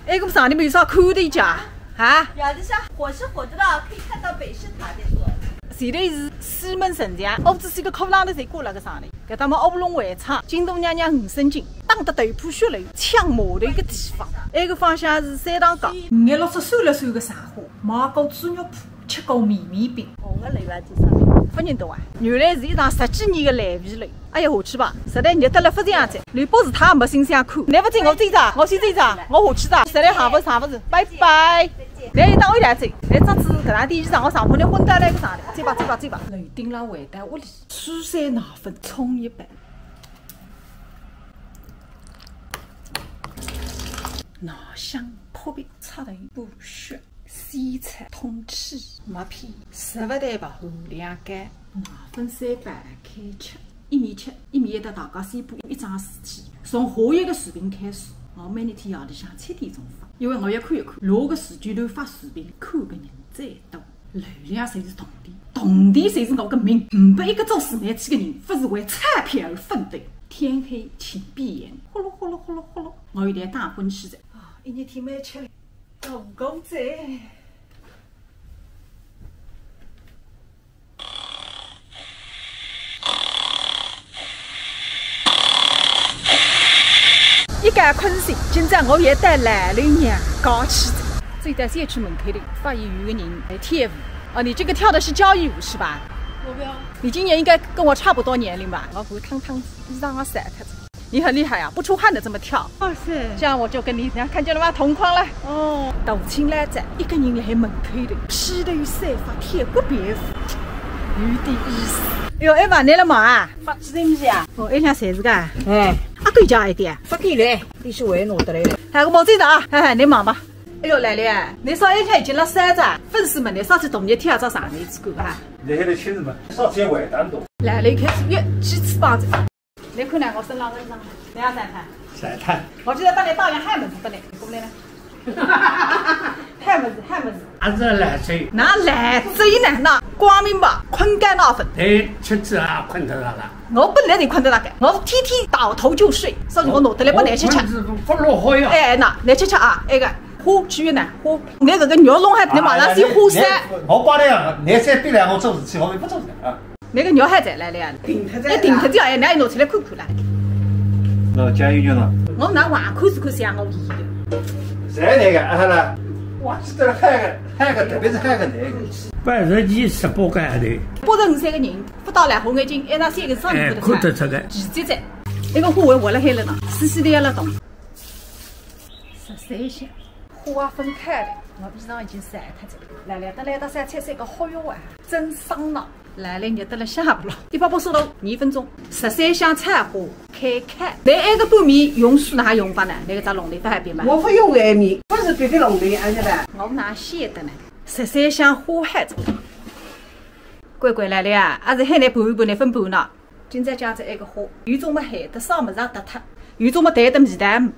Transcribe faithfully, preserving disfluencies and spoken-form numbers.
埃个上头有啥看头讲啊？夜里向火是火得到可以看到北圣塔的。前头是西门城墙，屋子是个靠浪头侪过了个上头，搿搭么乌龙围场，京都娘娘五圣经，打得头破血流，抢码头一个地方。埃个方向是三塘街，五月六十算了算个上火，买过猪肉脯，吃过绵绵饼。我个楼啊，就上面勿认得啊，原来是一幢十几年个烂尾楼。 哎呀，下去吧，实在热得了勿像样子。刘博士他没心想看，侬勿进我进咋？我先进咋？我下去咋？实在行勿上勿是，拜拜。侬一到我来走，侬这次搿两天衣裳我上铺头混到来个啥的，走吧走吧走吧。楼顶浪回到屋里，苏三奶粉冲一杯。奶香扑鼻，擦头补血。 洗菜、通气、麦片，食物蛋白含量高，奶粉三宝开吃，一面吃一面一搭大家宣布一桩事体。从下一个视频开始，我每日天夜里向七点钟发，因为我要看一看，哪个时间段发视频看个人最多。流量就是铜钿，铜钿就是我个命，没一个做自媒体个人，勿是为钞票而奋斗。天黑请闭眼，呼噜呼噜呼噜呼噜，我有点打昏气了。啊，一日天没吃了。 公公子。一觉困醒，今朝我也带来了娘家去的。走到小区门口里，发现有个人在跳舞。哦，你这个跳的是交谊舞是吧？我不要。你今年应该跟我差不多年龄吧？我不烫烫衣裳啊，晒脱了。 你很厉害啊，不出汗的这么跳。哇塞。这样我就跟你，你看，看见了吗？同框了。哦。大清老早，一个人辣海门口头，披头散发跳个别舞，有点意思。哎哟，哎，晚来了嘛啊？发几东西啊？哦，一两三十个啊？哎。啊，够加一点。发给嘞，你是我也弄得来。还有个帽子的啊，嘿嘿，你忙吧。哎哟，来了，你说一天已经了三只，粉丝们，你上次同你跳着啥日子过啊？你还得亲自嘛，上次也晚单多。来了，一开始约几次棒子。 侬看呢，我身浪个衣裳，侬也晒脱？晒脱。我今朝搭侬带样好物事拨侬，过来呢。好物事，好物事。还是来水。哪来水呢？那光明吧，困觉奶粉。哎，吃吃啊，困得着了。我本来就困得着个，我天天倒头就睡，所以我弄得来拨侬吃吃。我困是不落好呀。哎，那侬吃吃啊，埃个花去越南花，侬搿个肉弄好，侬马上先花晒。哎，我挂了呀，侬再逼来我做事体，我就不做了啊。 那个肉还在来了呀？停脱在了。哎，停脱掉，哎，那侬拿出来看看啦。那加一句呢？我拿碗看是看像我一样。谁那个？啊，好了。哇，这个还个，还个，特别是还个那个。八十几、十八个号头。八十五岁个人，勿到来红眼睛，一张三个上面哎，看得出个。几几岁？那个花还活了海了呢，死死的也辣动。十三香，花也分开了，我衣裳已经晒脱了。来来，等来到晒出三个好药丸，真伤脑。 来来，热得了下不了。一百八十度，二分钟，十三香菜花开开。侬埃个拌面用水哪用法呢？侬搿只笼头勿还别嘛？我勿用埃面，勿是别个笼头，而且呢。我哪晓得呢？十三香花海子。乖乖来了呀，还是喊侬拌一拌，侬勿拌呢。今朝讲着埃个花，有种么咸得少么让它脱，有种么淡得味道没。